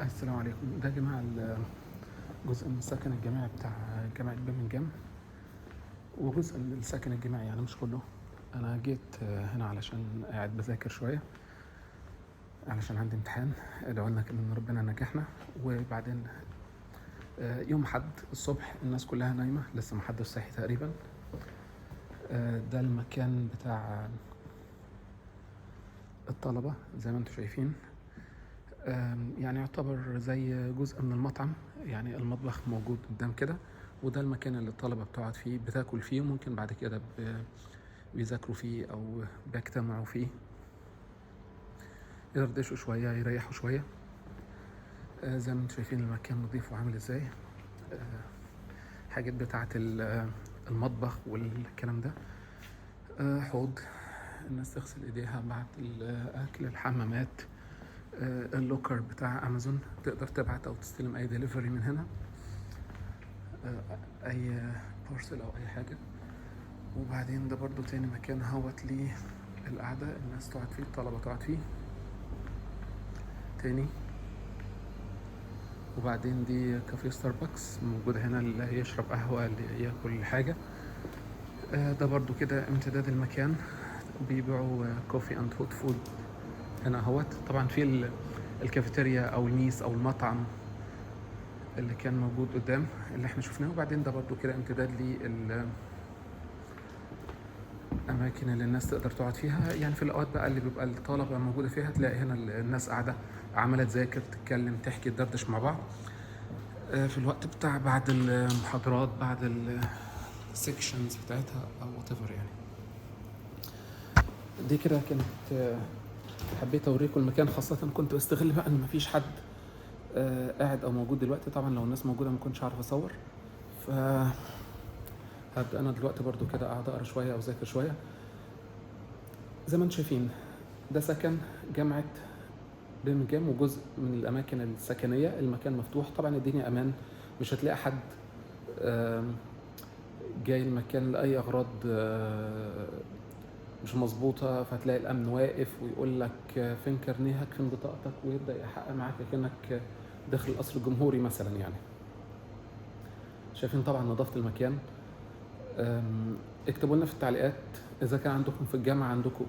السلام عليكم. ده يا جماعة جزء من السكن الجامعي بتاع جامعة برمنجهام، وجزء من السكن الجامعي يعني مش كله. أنا جيت هنا علشان قاعد بذاكر شوية علشان عندي امتحان، ادعوا لنا كده ان ربنا نجحنا. وبعدين يوم حد الصبح الناس كلها نايمة، لسه ما حدش صحي تقريبا. ده المكان بتاع الطلبة زي ما انتم شايفين، يعني يعتبر زي جزء من المطعم، يعني المطبخ موجود قدام كده، وده المكان اللي الطلبة بتقعد فيه بتاكل فيه، وممكن بعد كده بيذاكروا فيه أو بيجتمعوا فيه، يدردشوا شوية، يريحوا شوية. زي ما انتم شايفين المكان نظيف وعامل ازاي، حاجات بتاعة المطبخ والكلام ده، حوض الناس تغسل ايديها بعد الاكل، الحمامات، ال locker بتاع امازون تقدر تبعت او تستلم اي ديليفري من هنا، اي parcel او اي حاجة. وبعدين ده برضو تاني مكان هوت ليه القعدة، الناس تقعد فيه، الطلبة تقعد فيه تاني. وبعدين دي كافيه ستاربكس موجود هنا، اللي يشرب قهوة، اللي ياكل حاجة. ده برضو كده امتداد المكان، بيبيعوا coffee and hot food هنا اهوت. طبعا في الكافيتيريا او ال mess او المطعم اللي كان موجود قدام اللي احنا شفناه. وبعدين ده برضو كده امتداد لل الاماكن اللي الناس تقدر تقعد فيها، يعني في الاوقات بقى اللي بيبقى الطلبة موجودة فيها تلاقي هنا الناس قاعدة عماله تذاكر، تتكلم، تحكي، تدردش مع بعض، في الوقت بتاع بعد المحاضرات، بعد ال sections بتاعتها او whatever يعني. دي كده كانت حبيت اوريكم المكان، خاصة كنت بستغل بقى ان مفيش حد قاعد او موجود دلوقتي. طبعا لو الناس موجودة ما كنتش عارف اصور، ف هبدأ انا دلوقتي برضو كده قاعد اقرا شوية او اذاكر شوية. زي ما انتم شايفين ده سكن جامعة برمنجهام وجزء من الاماكن السكنية. المكان مفتوح طبعا، الدنيا امان، مش هتلاقي حد جاي المكان لأي أغراض مش مظبوطة، فهتلاقي الأمن واقف ويقول لك فين كارنيهك، فين بطاقتك، ويبدأ يحقق معاك كأنك داخل القصر الجمهوري مثلا يعني. شايفين طبعا نظافة المكان. اكتبوا لنا في التعليقات إذا كان عندكم في الجامعة عندكم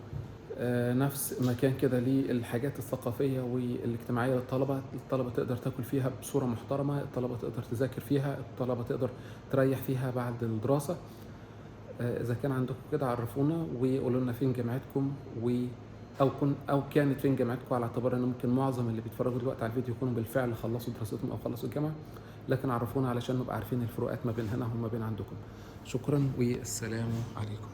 نفس مكان كده للحاجات الثقافية والاجتماعية للطلبة، الطلبة تقدر تاكل فيها بصورة محترمة، الطلبة تقدر تذاكر فيها، الطلبة تقدر تريح فيها بعد الدراسة. إذا كان عندكم كده عرفونا وقولوا لنا فين جامعتكم أو كانت فين جامعتكم، على اعتبار إن ممكن معظم اللي بيتفرجوا دلوقتي على الفيديو يكونوا بالفعل خلصوا دراستهم أو خلصوا الجامعة، لكن عرفونا علشان نبقى عارفين الفروقات ما بين هنا وما بين عندكم. شكرا والسلام عليكم.